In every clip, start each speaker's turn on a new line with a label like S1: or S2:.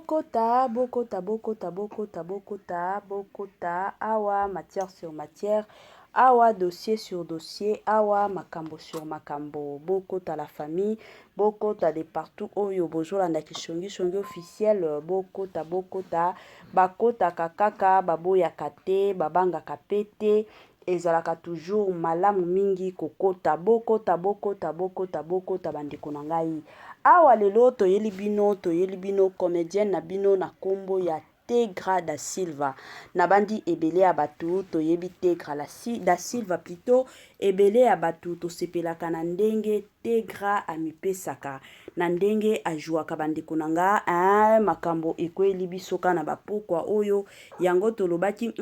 S1: Bokota, bokota, bokota, bokota, bokota, bokota, awa matière sur matière, awa dossier sur dossier, awa makambo sur makambo. Bokota la famille, bokota de partout oyo bozolanda kisongi songi officiel, bokota, bokota, bakotaka kaka, baboyaka te, babangaka pe te. Ezalaka toujours malamu mingi kokota, bokota, bokota, bokota, bokota bandeko na ngai. Awa lelo toyeli bino, toyeli bino comedienne na bino na kombo ya Tegra da Silva. Nabandi ebele ya bato toyebi Tegra da Silva plutôt, ebele ya bato tosepelaka na ndenge Tegra amipesaka, na ndenge ajouaka bandeko na nga, hein, makambo ekweli biso ka na bapokwa oyo, yango tolobaki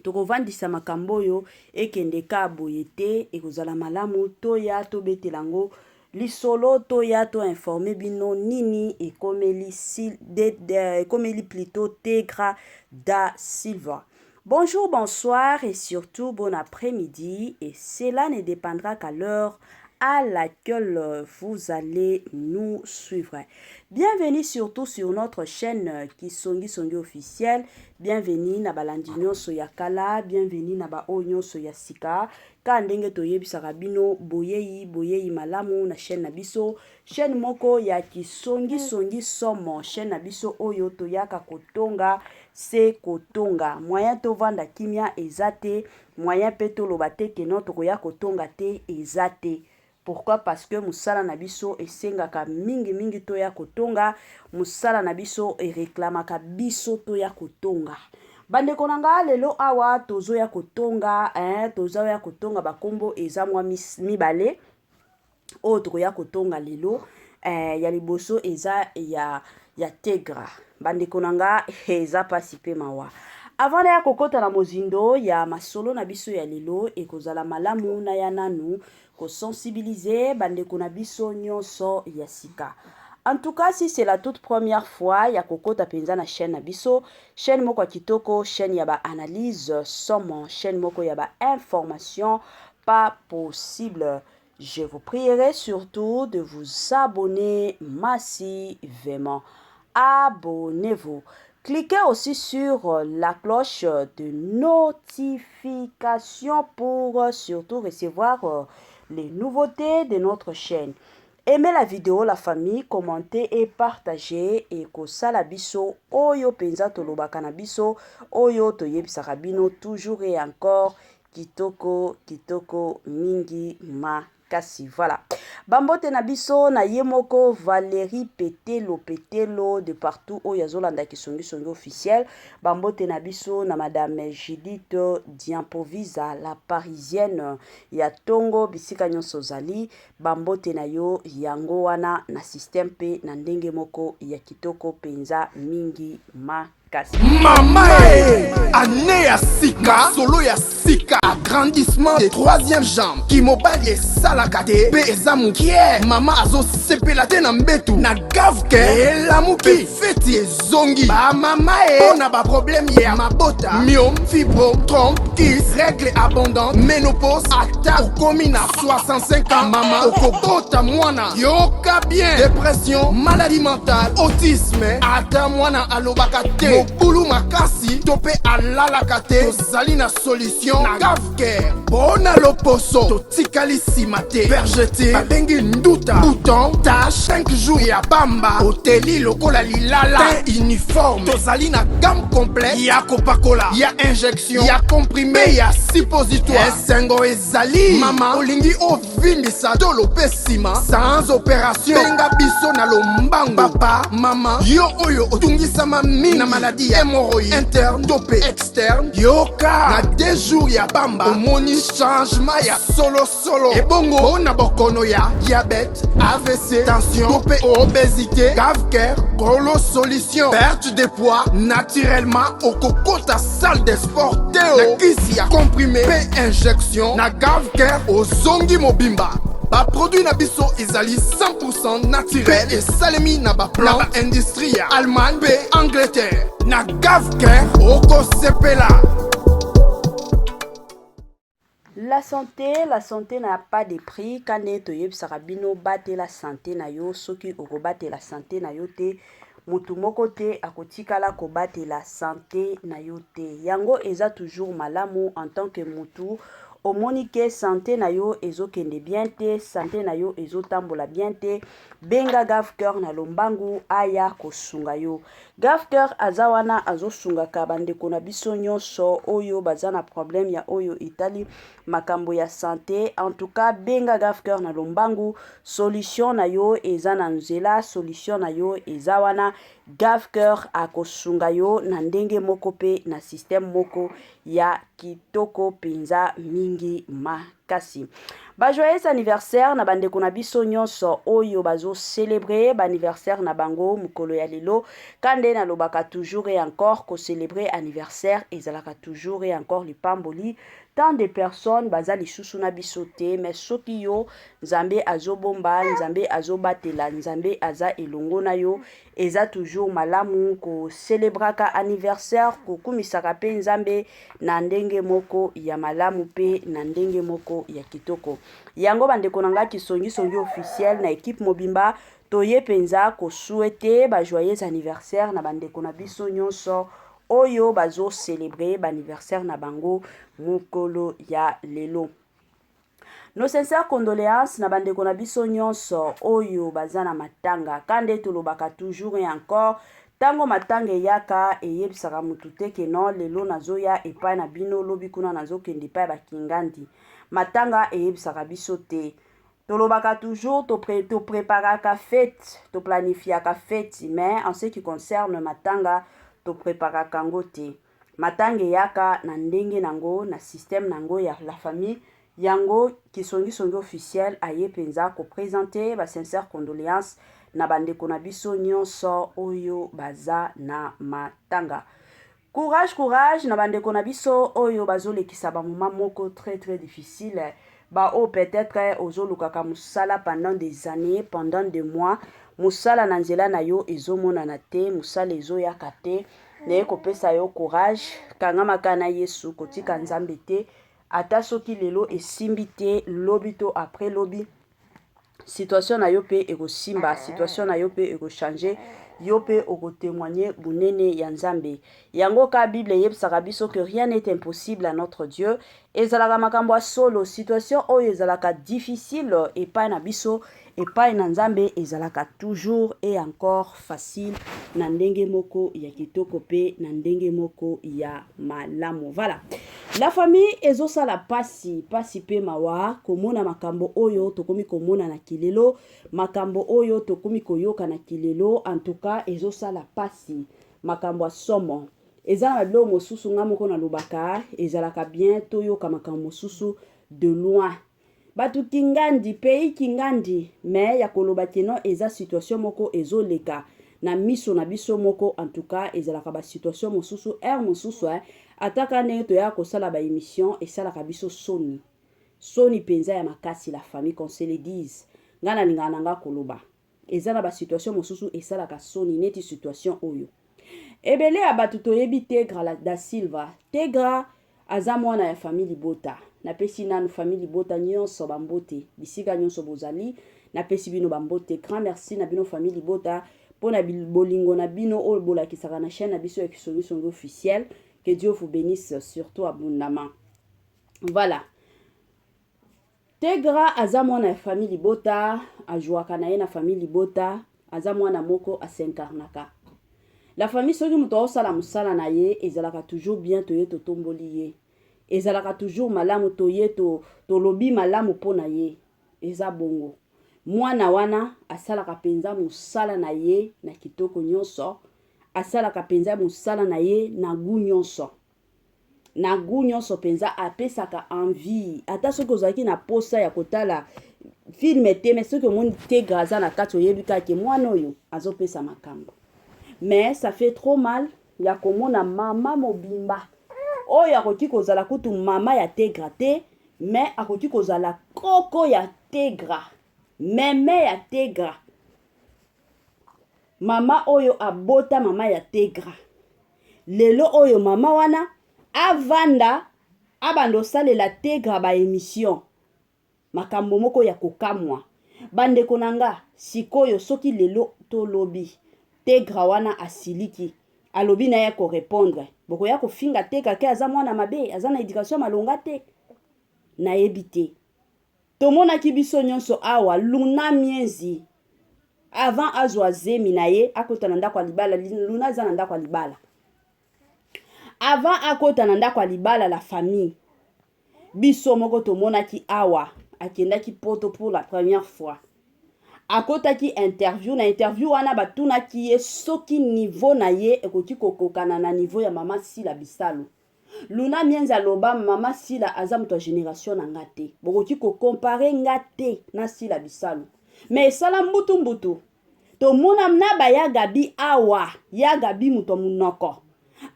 S1: Tokovandisa makambo oyo ekende ka boye te, ekozala malamu toya tobetela yango lisolo, toya to informer bino nini ekomeli sil, de, de, ekomeli plutot Tegra da Silva. Bonjour, bonsoir et surtout bon après-midi et cela ne dépendra qu'à l'heure à laquelle vous allez nous suivre. Bienvenue surtout sur notre chaîne Kisongi Songi officielle. Bienvenue na balandi nyonso ya kala, bienvenue na ba oyo nyonso ya sika. Ka ndenge toyebisaka bino boyeyi boyeyi malamu na chaîne na biso, chaîne moko ya Kisongi Songi somo, chaîne na biso oyo toyaka kotonga se kotonga. Moyen tovanda kimia eza te, moyen pe toloba te que non tokoya kotonga te eza te. Pourquoi? Parce que musala na biso esengaka mingi mingi toya kotonga, musala na biso e reclamaka biso toya kotonga. Bandeko na nga lelo awa tozoya kotonga, hein, tozoya kotonga ba kombo eza mwa mibale oyo tokoya kotonga lelo. Eh, ya liboso eza ya ya Tegra. Bandeko na nga eza pasi pe mawa. Avant naya kokota na mozindo ya masolo na biso ya lelo, ekozala malamu naya nanu ko sensibiliser bandeko na biso nyonso ya sika. En tout cas, si c'est la toute première fois ya kokota penza na chaîne na biso, chaîne moko ya kitoko, chaîne ya ba analyse somo, chaîne moko ya ba information pas possible. Je vous prierai surtout de vous abonner massivement. Abonnez-vous. Cliquez aussi sur la cloche de notification pour surtout recevoir les nouveautés de notre chaîne. Aimez la vidéo la famille, commentez et partagez et kosala biso oyo penza tolobaka na biso oyo toyebisaka bino toujours et encore kitoko kitoko mingi makasi. Voilà. Bambote na biso na ye moko Valérie Petelo Petelo de partout oyo azolanda kisongi songi officiel. Bambote na biso na madame Judith Diampovisa la parisienne ya tongo bisika nyonso ozali. Bambote na yo yango wana na système pe na ndenge moko ya kitoko penza mingi makasi.
S2: Mama e année ya sika solo ya sika agrandissement de troisième jambe kimobali esalaka te mpe eza mokie mama azosepela te na mbetu na gavke elamuki feti ezongi bamama e mpo na baproblème ya mabota myome fibrome trompe kis règle abondante ménopause ata okomi na 65 ans mama okobota mwana yoka bien depression maladie mentale autisme ata mwana alobaka te mobulu makasi to mpe alalaka te tozali na solution na gavcare mpo na loposo totikali nsima te vergete babengi nduta bouton tache 5 jours ya pamba oteli lokola lilala teint uniforme tozali na gamme complète ya kopakola ya injection ya comprime ya suppositoire esengo ezali mama olingi ovimbisa tolo mpe nsima sans opération benga biso na lombango papa mama yo oyo otungisama mingi na maladi ya hémorroïde interne to mpe externe yoka na deux jours ya pamba omoni changement ya solosolo ebongo mpo na bokono ya diabète avc tension to mpe obésité gavcare kolo solution perte de poids naturellement okokota salle de sport te na kisi ya comprime mpe injection na gavcare ozongi mobimba baproduit na biso ezali 100% naturel mpe esalemi na baplan na baindustrie ya allemagne mpe angleterre na gavcare okosepela.
S1: La santé, la santé n'a pas de prix. Kande toyebisaka bino batela santé na yo soki okobatela santé na yo te. Mutu moko te akotikala kobatela sante na yo te. Yango eza toujours malamu en tant que mutu omoni ke sante na yo ezokende bien te, sante na yo ezotambola bien te, benga Gave Coeur na lombangu aya kosunga yo. Gave Coeur aza wana azosungaka bandeko na biso nyonso oyo baza na problème ya oyo etali makambo ya sante. En tout cas, benga Gave Coeur na lombangu, solution na yo eza na nzela, solution na yo eza wana. Gave Coeur akosunga yo na ndenge moko pe na système moko ya kitoko penza mingi makasi. Ba joyeux anniversaire na bandeko na biso nyonso oyo bazo célébrer ba anniversaire na bango mokolo ya lelo. Kande nalobaka toujours et encore ko célébrer anniversaire ezalaka toujours et encore lipamboli. Tant de personnes baza lisusu na biso te, mais soki yo Nzambe azobomba, Nzambe azobatela, Nzambe aza elongo na yo, eza toujours malamu ko celebraka anniversaire, kokumisaka pe Nzambe na ndenge moko ya malamu pe na ndenge moko ya kitoko. Yango bandeko na nga Kisongisongi officiel na equipe mobimba toye penza ko souhaiter ba joyeux anniversaire na bandeko na biso nyonso oyo bazo celebrer ba anniversaire na bango mokolo ya lelo. Nos sincères condoléances na bandeko na biso nyonso oyo baza na matanga. Ka nde tolobaka toujours et encore, tango matanga eyaka eyebisaka mutu te ke non lelo nazoya epai na bino, lobi kuna nazokende epai ya ba Kingandi. Matanga eyebisaka biso te. Tolobaka toujours to, pre, to preparaka fete, to planifiaka fete, mais en ce qui concerne matanga to preparaka yango te. Matanga eyaka na ndenge nango, na système nango ya la famille. Yango Kisongisongi officiel aye penza ko presenter ba sincères condoléances na ba ndeko na biso nionso oyo baza na matanga. Courage courage na ba ndeko na biso oyo bazolekisa ba moment moko très très difficile, ba oyo peut-être ozolukaka musala pendant des années, pendant des mois, musala na nzela na yo ezomonana te, musala ezoyaka te. Naye kopesa yo courage, kangama kaka na Yesu, kotika Nzambe te, ata soki lelo esimbi te, lobi to après lobi, situation na yo pe ekosimba, situation na yo pe ekochanger, yo pe okotemoigner bunene ya Nzambe. Yango ka Bible eyebisaka biso que rien n'est impossible à notre Dieu. Ezalaka makambo ya solo, situation oyo ezalaka difficile epai na biso, epai na Nzambe ezalaka toujours et encore facile na ndenge moko ya kitoko pe na ndenge moko ya malamu. Voilà. La famille ezosala pasi, pasi pe mawa komona makambo oyo tokomi komona na kilelo, makambo oyo tokomi koyoka na kilelo, en tout cas ezosala pasi, makambo ya somo. Eza na biloko mosusu nga moko nalobaka ezalaka bien toyoka makambo mosusu de loin. Batu kingandi, pays kingandi, mais ya koloba que non eza situation moko ezo leka na miso na biso moko en tout cas ezalaka ba situation mosusu heure mosusu hein, ata kaka ndenge toyaka kosala ba emission esalaka biso soni. Soni penza ya makasi la famille qu'on se le dise. Nga nalingaka na nga koloba. Eza na ba situation mosusu esalaka soni neti situation oyo. Ebele ya batu toyebi Tegra da Silva. Tegra aza mwana ya famille libota. Napesi nanu famille libota nionso ba mbote bisika nionso bozali. Napesi bino ba mbote. Grand merci na bino famille libota pona bolingo na bino oyo bolakisaka na chaîne na biso ya Kisongisongi officiel. Que Dieu vous benisse surtout abondamment. Voilà. Tegra aza mwana ya famille libota, a jouaka na ye na famille libota, aza mwana moko a s'incarnaka. La famille soki moto aosala mosala na ye ezalaka toujours bien toye totomboli ye. Ezalaka toujours malamu toye to, tolobi malamu mpo na ye. Eza bongo. Mwana wana asalaka mpenza mosala na ye na kitoko nyonso, asalaka mpenza mosala na ye na gout nyonso. Na gout nyonso mpenza, apesaka envie. Ata soki ozalaki na posa ya kotala film te, mais soki omoni Tegra aza na kati, oyebi kaka ke mwana oyo azopesa makambo. Mais ça fait trop mal ya komona mama mobimba oyo akoki kozala kutu mama ya Tegra te, mais akoki kozala koko ya Tegra, meme ya Tegra. Mama oyo abota mama ya Tegra. Lelo oyo mama wana avanda abanda osalela Tegra ba emission. Makambo moko ya kokamwa. Bandeko na nga, sikoyo soki lelo to lobi, Tegra wana asiliki alobi na ye korepondre bokoya kofinga Tegra ke aza mwana mabe, aza na education malonga te. Nayebi te, tomonaki biso nyonso awa Luna Mienzi avant azwa zemi na ye akota na ndako ya libala. Luna aza na ndako ya libala. Avant akota na ndako ya libala, la famille, biso moko tomonaki awa akendaki Poto pour la première fois, akotaki interview. Na interview wana batunaki ye soki niveau na ye ekoki kokokana na niveau ya mama Sila Bisalo. Luna Mienzi aloba: "Mama Sila aza moto ya génération na nga te, bokoki kocomparer nga te na Sila Bisalo." Mais esala mbutu mbutu. Tomona na baya Gabi awa, ya Gabi moto ya monoko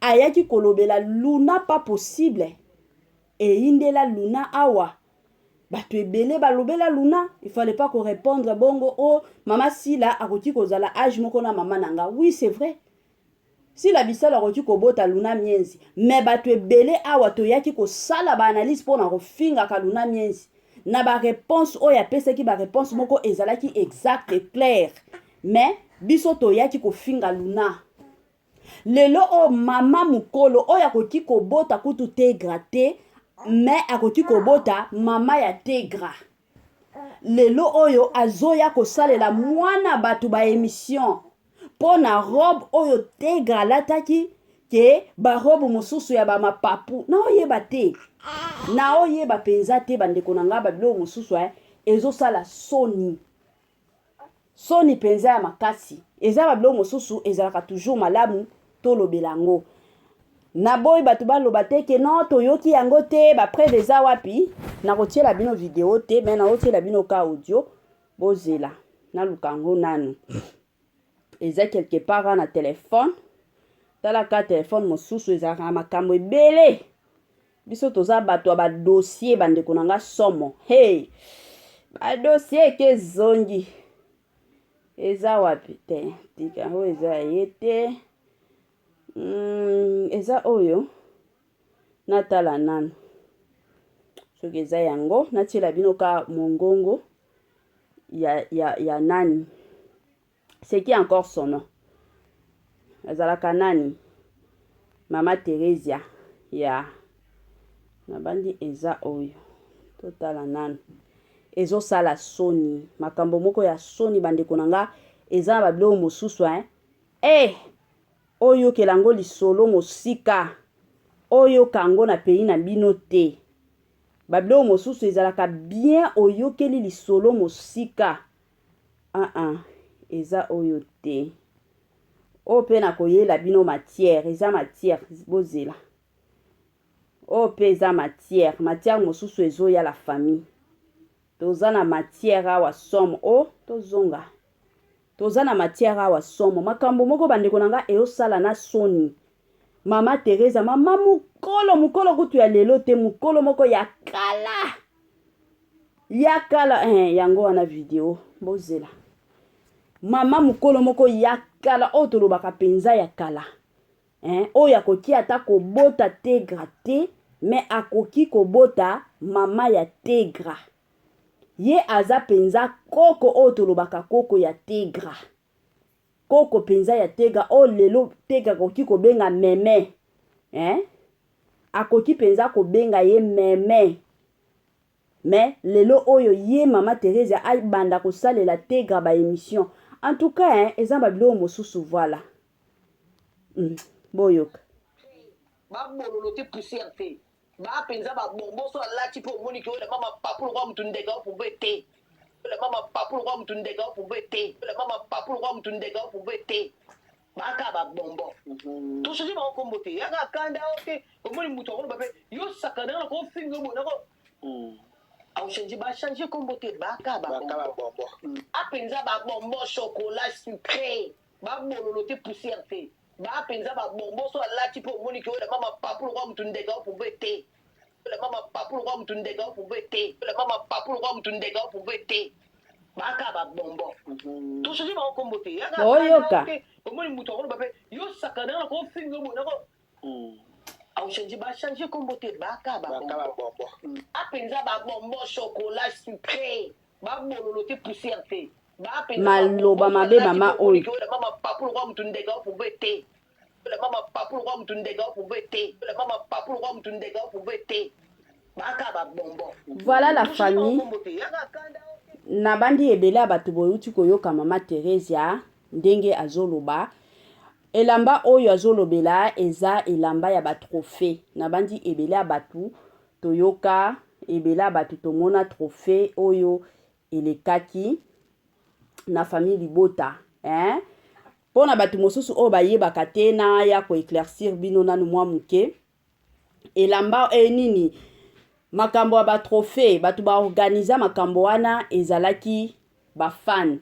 S1: ayaki kolobela Luna, pas possible. Eyindela Luna awa, bato ebele balobela Luna, il fallait pas korépondre bongo. O oh, mama Sila akoki kozala age moko na mama na nga. Oui, c'est vrai, Sila Bisalo akoki kobota Luna Mienzi, mais bato ebele awa toyaki kosala baanalyse mpona kofingaka Luna Mienzi na baréponse oyo apesaki. Baréponse moko ezalaki exacte et claire, mais biso toyaki kofinga Luna. Lelo oyo mama mokolo oyo akoki kobota kutu Tegra te, mais akoki kobota mama ya Tegra, lelo oyo azoya kosalela mwana bato baémission mpo na robe oyo Tegra alataki, ke barobe mosusu ya bamapapu. Naoyeba te, naoyeba mpenza te. Bandeko na ngai, babiloko mosusu ezosala soni, soni mpenza ya makasi. Eza babiloko mosusu ezalaka toujours malamu tolobela yango. Naboyi bato baloba te ke non, toyoki yango te. Bapreuve eza wapi? Nakotiela bino video te, mais nakotiela bino ka audio. Bozela naluka yango nanu, eza quelque part na telefone. Talaka telefone mosusu ezalaka na makambo ebele. Biso toza bato ya badossier, bandeko na nga, somo. Hey, badossier eke ezongi, eza wapi te? Tika yango, eza ye te. Eza oyo. Natala nanu soki eza yango. Natiela bino ka mongongo ya nani? C'est qui encore son nom? Azalaka nani? Mama Theresia ya nabandi. Eza oyo, totala nanu. Ezosala soni, makambo moko ya soni, bandeko na nga. Eza na babiloko mosusu, hein? Eh, oyokela yango lisolo mosika, oyoka yango na pays na bino te. Babiloko mosusu ezalaka bien oyokeli lisolo mosika. Ah ah, eza oyo te. Oyo mpe nakoyela bino matière, eza matière. Bozela, oyo mpe eza matière. Matière mosusu ezoya, la famille. Toza na matière awa somo. O tozonga, toza na matière awa somo. Makambo moko, bandeko na nga, eosala na soni. Mama Teresa, mama mokolo, mokolo kutu ya lelo te, mokolo moko ya kala, ya kala, eh, yango wana video. Bozela, mama mokolo moko ya kala oyo tolobaka mpenza ya kala, eh, oyo akoki ata kobota Tegra te, mais akoki kobota mama ya Tegra. Ye aza mpenza koko oyo tolobaka koko ya Tegra, koko mpenza ya Tegra oyo lelo Tegra akoki kobenga meme, eh? Akoki mpenza kobenga ye meme. Mais lelo oyo ye mama Theresia abanda kosalela Tegra baémission. En tout cas, hein, eza babiloko mosusu. Voilà, Boyoka.
S3: Babololo te, poussière te, bampenza babombo so alati mpe omoniki oyo mama papu lokwa mutu ndeke opumbe te, mama papu lokwa mutu ndeke opumbe te, mama papu lokwa mutu ndeke opumbe te. Baka babombo, tochange bango kombo te. Yaka kanda o te, omoni mutu akoloba mpe yo sakana na kofinga boye nako achange, bachange kombo te, baka babombo apenza babombo chocolat sucré, babololo te, poussière te, bampenza babombo so alati mpe omoniki oyo mama papu lokwa mutu ndeke opumbe te, mama papu lokwa mutu ndeke opumbe te, mama papu lokwa mutu ndeke opumbe te. Baka babombo, tochange bango kombo te.
S1: Oyoka.
S3: Omoni mutu akoloba mpe yo sakana na kofinga boye nako achange, bachange kombo te, baka babombo apenza babombo chocolat sucré, babololo te, poussière te.
S1: Maloba mabe mama oyo. Voilà la famille. Nabandi ebele ya bato boyuti koyoka mama Theresia ndenge azoloba. Elamba oyo azolobela eza elamba ya ba trophee. Nabandi ebele ya bato toyoka, ebele ya bato tomona trophee oyo elekaki na famille libota hein? Mpo na bato mosusu oyo bayebaka te, naya ko eclaircir bino nanu mwa moke. Elamba e nini makambo ya ba trophee, bato ba organisa makambo wana ezalaki ba fan,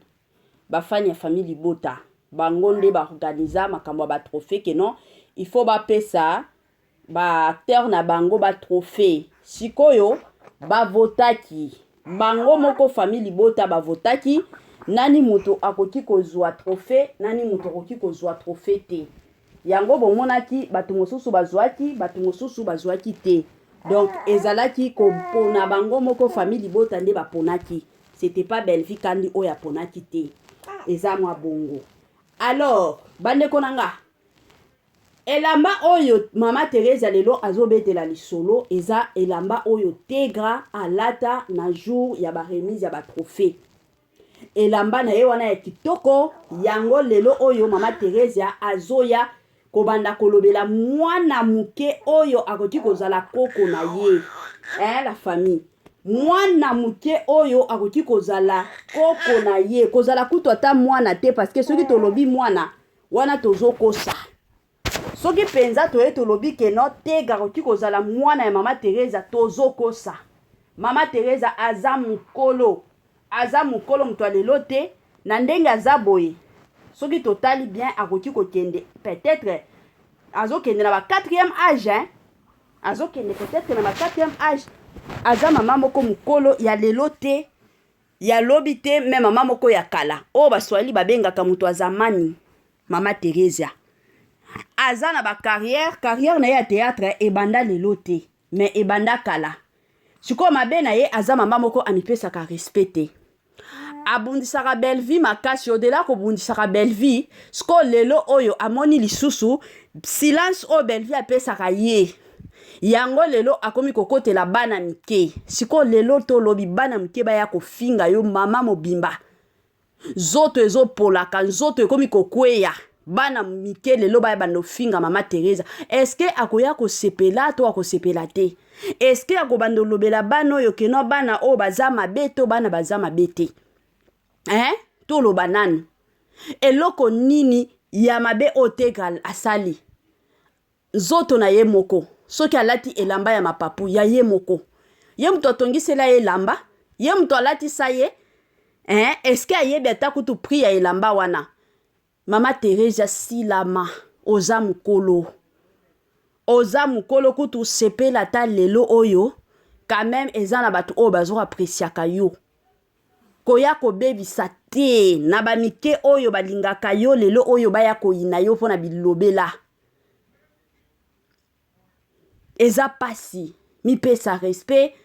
S1: ba fan ya famille libota, bango nde ba organisa makambo ya ba trophee que non il faut bapesa ba acteur na bango ba trophee. Sikoyo bavotaki bango moko famille libota, bavotaki nani moto akoki kozwa trophee, nani moto akoki kozwa trophee te. Yango bomonaki bato mosusu bazwaki, bato mosusu bazwaki te. Donc ezalaki kopona bango moko famille libota nde baponaki, c'était pas Bellevue Kandi oyo aponaki te, eza mwa bongo. Alors bandeko na nga, elamba oyo mama Teresa lelo azobetela lisolo eza elamba oyo Tegra alata na jour ya ba remise ya ba trophée. Elamba na ye wana ya kitoko yango lelo oyo mama Theresia azoya kobanda kolobela mwana moke oyo akoki kozala koko na ye eh, la famille mwana moke oyo akoki kozala koko na ye, kozala kutu ata mwana te, parce que soki tolobi mwana wana tozokosa. Soki mpenza toye tolobi ke no Tega akoki kozala mwana ya mama Teresa, tozokosa. Mama Teresa aza mokolo, aza mokolo moto ya lelo te. Na ndenge aza boye, soki totali bien akoki kokende peut-être azokende na ba 4e age hein? Azokende peut-être na ba 4e age. Aza mama moko mokolo ya lelo te, ya lobi te, me mama moko ya kala oyo baswahili babengaka moto ya zamani. Mama Theresia aza na ba carrière, carrière na ye ya théâtre ebanda lelo te, mais ebanda kala. Sikoyo mabe na ye, aza mama moko amipesaka respect te, abundisaka Bellevue makasi. Au-delà kobundisaka Bellevue, sikoyo lelo oyo amoni lisusu silence oyo Bellevue apesaka ye, yango lelo akomi kokotela bana mike. Sikoyo lelo tolobi bana mike baya kofinga yo mama mobimba, nzoto ezopolaka, nzoto ekomi kokweya. Bana mike lelo baya banda ofinga mama Teresa, eske akoya kosepela to akosepela te? Eske akobanda olobela bana oyo keno bana oyo baza mabe to bana baza mabe te eh? Toloba nanu eloko nini ya mabe oyo Tegra asali nzoto na ye moko? Soki alati elamba ya mapapu ya ye moko, ye moto atongisela ye elamba, ye moto alatisa ye eh? Eske ayebi ata kutu prix ya elamba wana? Mama Theresia, silama, oza mokolo, oza mokolo kutu sepela ata lelo oyo quand même eza na bato oyo bazo apresiaka yo. Koya kobebisa te na bamike oyo balingaka yo lelo oyo baya koyina yo mpona bilobela. Eza pasi, mipesa respect.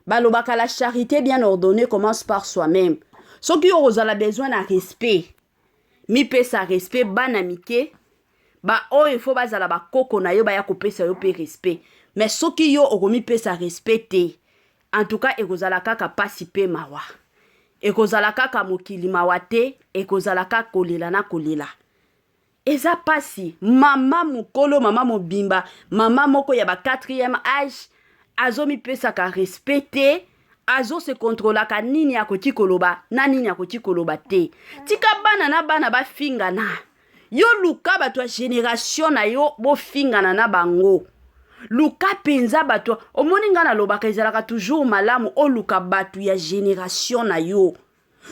S1: Balobaka la charité bien ordonnée commence par soi-même. Soki yo okozala besoin na respect, mipesa respect. Bana mike baoyo fo bazala bakoko na yo baya kopesa yo mpe respect, mais soki yo okomipesa respect te, en tout cas ekozala kaka pasi mpe mawa, ekozala kaka mokili mawa te, ekozala kaka kolela na kolela. Eza pasi, mama mokolo, mama mobimba, mama moko ya ba 4e age azomipesaka respect te, azose kontrolaka nini akoki koloba na nini akoki koloba te. Tika bana na bana bafingana, yo luka bato ya generation na yo bofingana na bango. Luka mpenza bato omoni, ngai nalobaka ezalaka toujours malamu oluka bato ya generation na yo.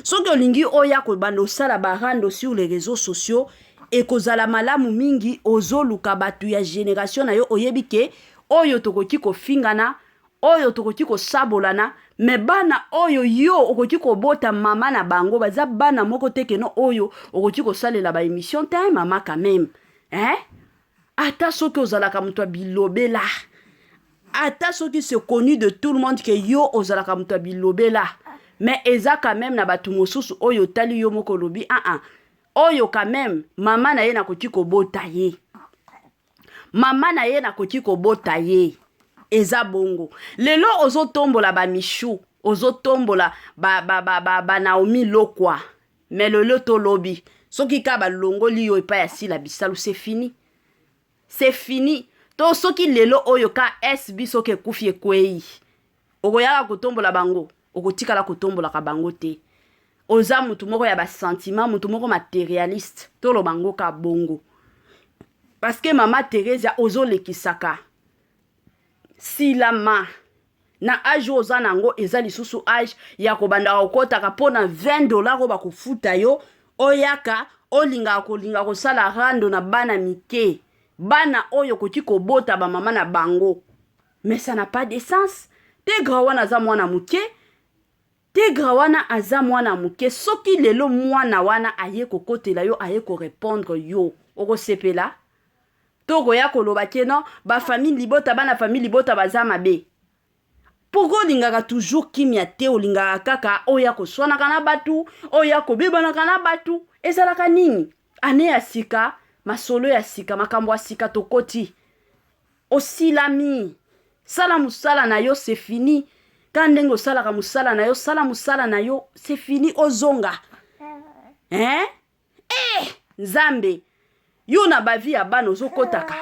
S1: Soki olingi oya kobanda osala barando sur les réseaux sociaux, ekozala malamu mingi ozoluka bato ya generation na yo, oyebi ke oyo tokoki kofingana, oyo tokoki kosabolana. Me bana oyo yo okoki kobota mama na bango baza bana moko te keno oyo okoki kosalela ba émission te mama quand même hein? Ata soki ozalaka moto ya bilobela, ata soki c'est connu de tout le monde ke yo ozalaka moto ya bilobela, Mais eza quand même na bato mosusu oyo otali yo moko olobi aa ah, ah, oyo quand même mama na ye nakoki kobota ye, mama na ye nakoki kobota ye. Eza bongo. Lelo ozotombola bamishu, ozotombola ba, ba, ba, ba, ba Naomi Lokwa, mais lelo tolobi soki kaka balongoli yo epai ya Sila Bisalu, c'est fini, c'est fini. To soki lelo oyo ka SB soki ekufi ekwei, okoyaka kotombola bango, okotikala kotombolaka bango te. Oza mutu moko ya basentiment, mutu moko materialiste, toloba ngo ka bongo, parce que mama Theresia ozolekisaka silama na age oyo oza nango. Eza lisusu age ya kobandaka kokɔtaka mpo na 20 $ oyo bakofuta yo, oyaka olingaka kolinga kosala rando na bana mike, bana oyo okoki kobota bamama na bango. Mais ça n'a pas de sens. Tegra wana aza mwana moke, Tegra wana aza mwana moke. Soki lelo mwana wana aye kokotela yo, aye korépondre yo, okosepela to okoya koloba ke non, bafamille libota, bana famille libota baza mabe? Pourquoi olingaka toujours kimia te? Olingaka kaka oya koswanaka na bato, oya kobebanaka na bato. Ezalaka nini? Année ya sika, masolo ya sika, makambo ya sika tokoti. Osilami, sala mosala na yo, c'est fini. Ka ndenge osalaka mosala na yo, sala mosala na yo, c'est fini, ozonga, hein? Eh, Nzambe, yo na bavie ya bana ozokɔtaka,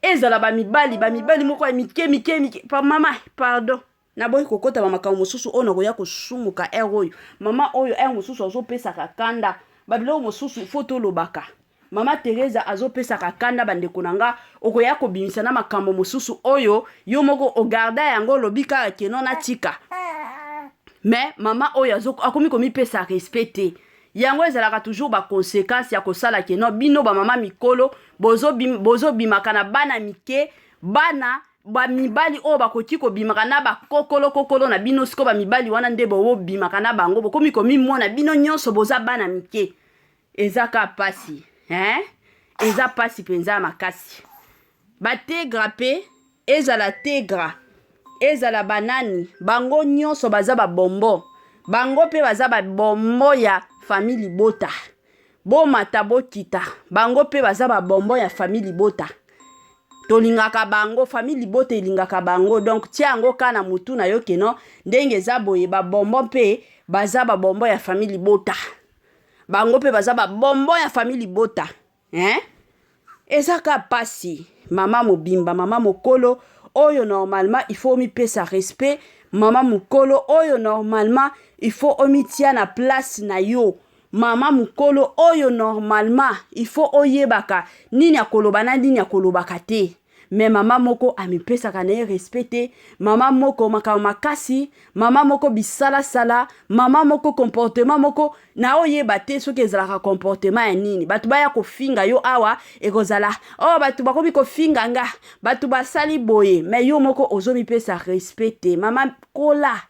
S1: ezala bamibali, bamibali moko ya mike mike mike. Pa mama, pardon, naboyi kokɔta bamakambo mosusu oyo nakoya kosumuka. Ere oyo mama oyo, ere mosusu azopesaka kanda, babiloko mosusu fo tolobaka. Mama Teresa azopesaka kanda, bandeko na nga. Okoya kobimisa na makambo mosusu oyo yo moko ogarda yango, olobi kaka ke non, natika. Mais mama oyo akomi komipesa respect te. Yango ezalaka toujours baconséquence ya kosala ke non, bino bamama mikolo bozobimaka na bana mike, bana bamibali oyo bakoki kobimaka na bakokolo kokolo na bino. Sikoyo bamibali wana nde bobimaka na bango, bokomi komimona bino nyonso boza bana mike. Eza ka pasi, hein? Eza pasi mpenza ya makasi. Bategra mpe, ezala Tegra, ezala banani, bango nyonso baza babombo. Bango mpe baza babombo ya famille libota. Bomata bokita, bango mpe baza babombo ya famille libota. Tolingaka bango, famille libota elingaka bango. Donc tia yango ka na mutu na yo ke non, ndenge eza boye, babombo mpe baza babombo ya famille libota. Bango mpe baza babombo ya famille libota, hein? Eza ka pasi. Mama mobimba, mama mokolo oyo, normalement il faut omipesa respect. Mama mokolo oyo, normalement il faut omitia na place na yo. Mama mokolo oyo, normalement il faut oyebaka nini akoloba na nini akolobaka te. Mais mama moko amipesaka na ye respect te. Mama moko makambo makasi, mama moko bisalasala, mama moko comportement moko na oyeba te soki ezalaka comportement ya nini. Bato baya kofinga yo awa, ekozala oyo oh, bato bakomi kofinga nga, bato basali boye, mais yo moko ozomipesa respect te. Mama, kola.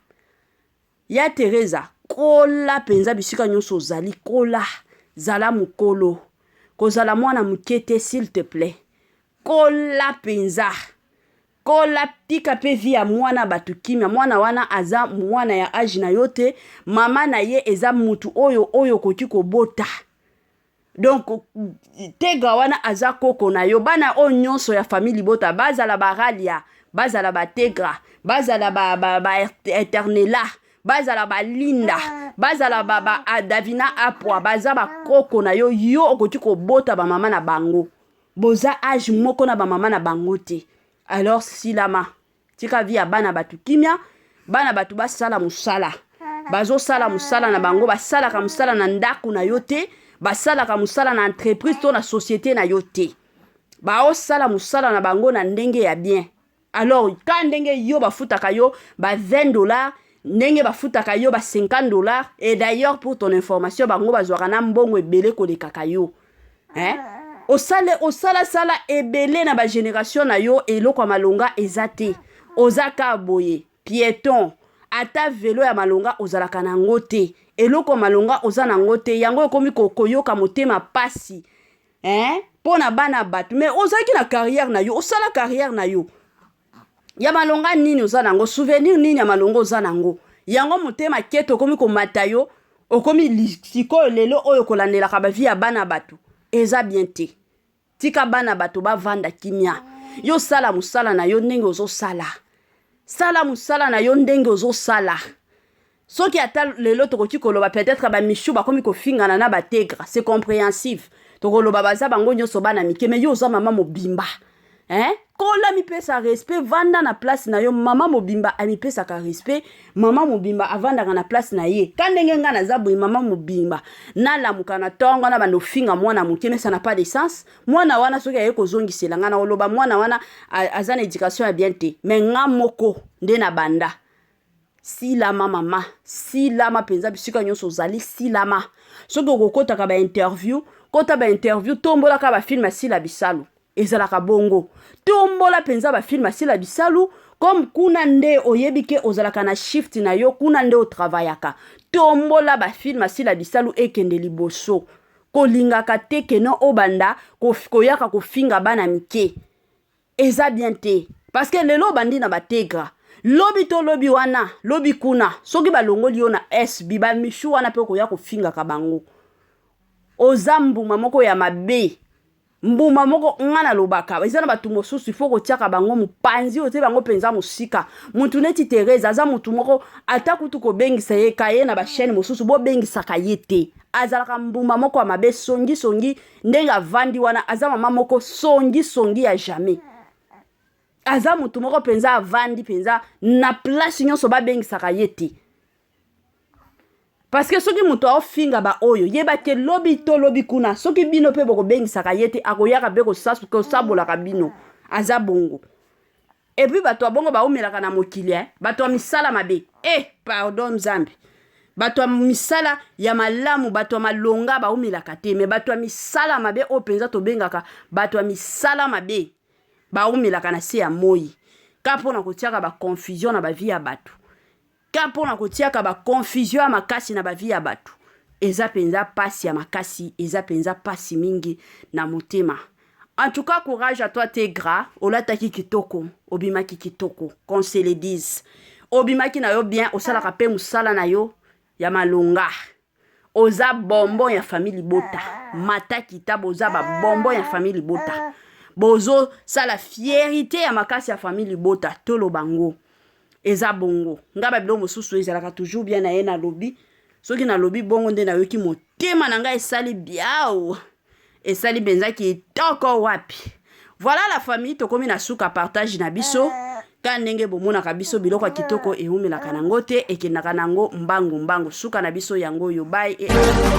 S1: Ya Teresa, kola mpenza. Bisika nyonso ozali, kola, zala mokolo, kozala mwana moke te, s'il te plaît. Kola mpenza, kola, tika mpe vie ya mwana bato kimia. Mwana wana aza mwana ya age na yo te. Mama na ye eza mutu oyo okoki kobota. Donc Tegra wana aza koko na yo. Bana oyo nyonso ya famille libota, bazala baralia, bazala bategra, bazala ba, ba, ba eternela, bazala balinda, bazala ba, ba Davina Apwa, baza bakoko na yo. Yo okoki kobota bamama na bango, boza age moko na bamama na bango te. Alors silama, tika vie ya bana bato kimia. Bana bato basala mosala, bazosala mosala na bango. Basalaka mosala na ndako na yo te, basalaka mosala na entreprise to na société na yo te. Baosala mosala na bango na ndenge ya bien. Alors ka ndenge yo bafutaka yo ba 20 $, ndenge bafutaka yo ba 50 $. Et d'ailleurs, pour ton information, bango bazwaka na mbongo ebele kolekaka yo, hein? Osale osalasala ebele na bagénération na yo, eloko ya malonga eza te. Oza ka boye piéton, ata velo ya malonga ozalaka nango te, eloko ya malonga oza nango te. Yango ekomi koyoka motema pasi, hein? Mpo na bana bato. Mais ozalaki na carrière na yo, osala carrière na yo ya malonga nini oza nango? Souvenir nini ya malonga oza nango? Yango motema keto okomi komata yo, okomi sikoyo lelo oyo kolandelaka ba vie ya bana bato. Eza bien te. Tika bana bato bavanda kimia. Yo sala mosala na yo ndenge ozosala. Sala mosala na yo ndenge ozosala. Soki ata lelo tokoki koloba peut-être ba Michou bakomi kofingana na ba Tegra, c'est compréhensif. Tokoloba baza bango nyonso bana mike, mais yo oza mama mobimba. Hein? Kola mipesa respect, vanda na place na yo, mama mobimba amipesaka respect, mama mobimba avandaka na place na ye. Ka ndenge nga naza boye mama mobimba, nalamuka na tongo na bando finga mwana moke, mais ça n'a pas de sens. Mwana wana soki aye kozongisela nga na oloba mwana wana aza na education ya bien te, mais nga moko nde na banda. Silama mama, silama mpenza bisika nyonso ozali, silama. Soki okokotaka ba interview, kota ba interview, tombolaka ba film ya Sila Bisalu. Ezalaka bongo. Tombola mpenza ba film ya Sila Bisalu, comme kuna nde oyebi ke ozalaka na shift na yo, kuna nde otravayaka. Tombola ba film ya Sila Bisalu ekende liboso. Kolingaka te ke no obanda koyaka kofinga bana mike. Eza bien te parce que lelo obandi na ba tegra lobi to lobi wana lobi kuna soki balongoli yo na SB ba michou wana pe okoya kofingaka bango oza mbuma moko ya mabe mbuma moko nga nalobaka eza na bato mosusu ifo kotiaka bango mopanzi otie bango mpenza mosika mutu neti Therese aza mutu moko ata kutu kobengisa ye kaye na bachaine mosusu bobengisaka ye te azalaka mbuma moko ya mabe songisongi ndenge avandi wana aza mama moko songi songi ya jamais aza motu moko mpenza avandi mpenza na place nyonso babengisaka ye te parce que soki moto aofinga baoyo yeba ke lobi to lobi kuna soki bino mpe bokobengisaka ye te akoyaka mpe kosabolaka bino aza bongo Et puis bato ya bongo baumelaka na mokili eh? Bato ya misala mabe eh, pardon Nzambe, bato ya misala ya malamu, bato ya malonga baumelaka te, me bato ya misala mabe oyo mpenza tobengaka bato ya misala mabe baumelaka na se ya moi ka mpo na kotiaka baconfusion na bavie ya bato Ka mpo na kotiaka ba confusion ya makasi na ba vie ya bato. Eza penza pasi ya makasi, eza penza pasi mingi na motema. En tout cas courage à toi Tegra, olataki kitoko, obimaki kitoko, qu'on se le dise. Obimaki na yo bien, osalaka pe musala na yo ya malonga. Oza bonbon ya famille libota. Mata kita boza ba bonbon ya famille libota. Bozo sala fierité ya makasi ya famille libota toloba ngo. Eza bongo. Nga ba biloko mosusu ezalaka toujours bien na ye nalobi. Soki nalobi bongo nde nayoki motema na ngai esali biau. Esali mpenza kitoko wapi. Voilà la famille, tokomi na suka partage na biso. Ka ndenge bomonaka biso biloko ya kitoko eumelaka nango te, ekendaka nango mbangu mbangu. Suka na biso yango yo bye et à la prochaine.